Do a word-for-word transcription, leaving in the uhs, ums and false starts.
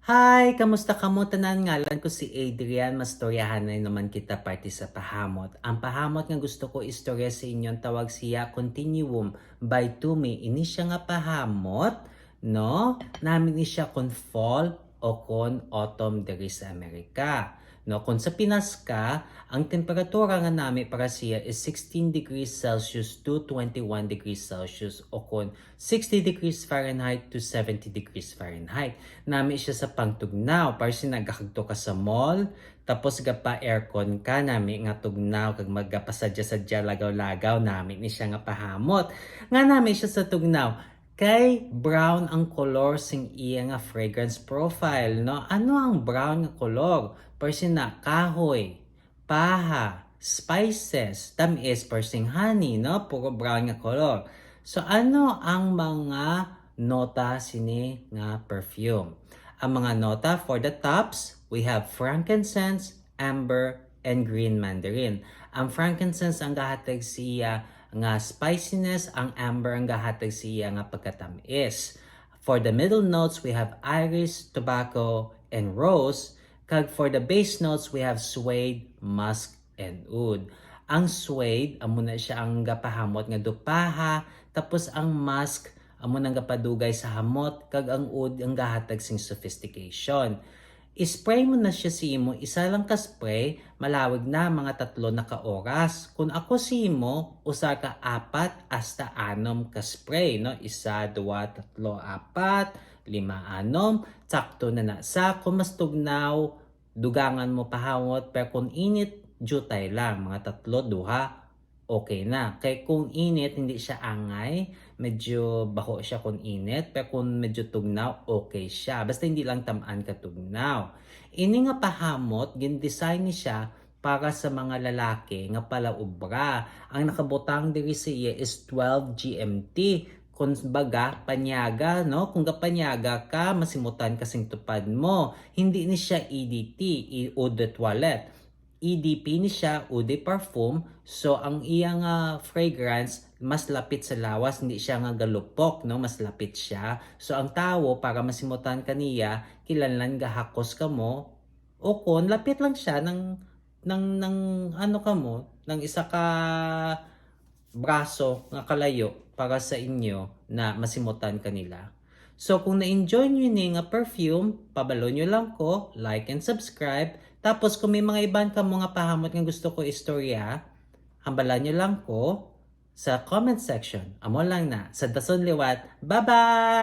Hi! Kamusta kamo tanan? Ngalan ko si Adrian. Mastoryahanay naman kita parte sa pahamot. Ang pahamot nga gusto ko istorya sa inyo, ang tawag siya continuum by Toomey. Ini siya nga pahamot, no? Nami ni siya kon fall o kon autumn diri sa Amerika. No, kung sa Pinas ka, ang temperatura nga nami para siya is sixteen degrees Celsius to twenty-one degrees Celsius o kon sixty degrees Fahrenheit to seventy degrees Fahrenheit. Nami siya sa pangtugnaw. Para siya nagakagto ka sa mall, tapos gapa-aircon ka, nami nga tugnaw, kag magapasadya-sadya, lagaw-lagaw, nami ni siya nga pahamot. Nga nami siya sa tugnaw. Kay brown ang kolor sing iya nga fragrance profile, no? Ano ang brown nga kolor? Para siya na kahoy, paha, spices, tamis, para sing honey, no? Puro brown nga kolor. So, ano ang mga nota sini nga perfume? Ang mga nota for the tops, we have frankincense, amber, and green mandarin. Ang frankincense ang gahatag siya nga spiciness, ang amber ang gahatag siya nga pagkatamis. For the middle notes, we have iris, tobacco, and rose. Kag for the base notes, we have suede, musk, and oud. Ang suede, amo na siya ang gapahamot nga dupaha, tapos ang musk, amo nang gapadugay sa hamot, kag ang oud ang gahatag sing sophistication. Spray mo na siya sa imo, isa lang ka spray, malawig na mga tatlo na ka oras. Kung ako sa imo, usa ka apat hasta anom ka spray, no? Isa, dua, tatlo, apat, lima, anom. Sakto na na. Sa kung mas tugnaw, dugangan mo pahamot, pero kung init, jutay lang, mga tatlo, duha, okay na. Kay kung init, hindi siya angay. Medyo baho siya kung init, pero kung medyo tugnaw, okay siya. Basta hindi lang tam-an ka tugnaw. Ini nga pahamot, gin-design ni siya para sa mga lalaki nga palaubra. Ang nakabutang diri sa iya is twelve G M T. Kung baga, panyaga, no? Kung gapanyaga ka, masimutan ka sing tupad mo. Hindi ni siya E D T, i-, eau de toilette. E D P ni siya, eau de parfum. So, ang iya nga fragrance, mas lapit sa lawas, hindi siya nga galupok, no? Mas lapit siya. So, ang tawo, para masimutan ka niya, kinahanglan gahakos ka mo, o kon, lapit lang siya ng, ng, ng, ano ka mo, ng isa ka braso nga kalayo para sa inyo na masimutan ka nila. So, kung na-enjoy nyo ini nga perfume, pabalo nyo lang ko, like and subscribe. Tapos, kung may mga iban ka mga pahamot nga gusto ko istorya, hambalan nyo lang ko sa comment section. Amo lang na. Sa dason liwat. Bye-bye!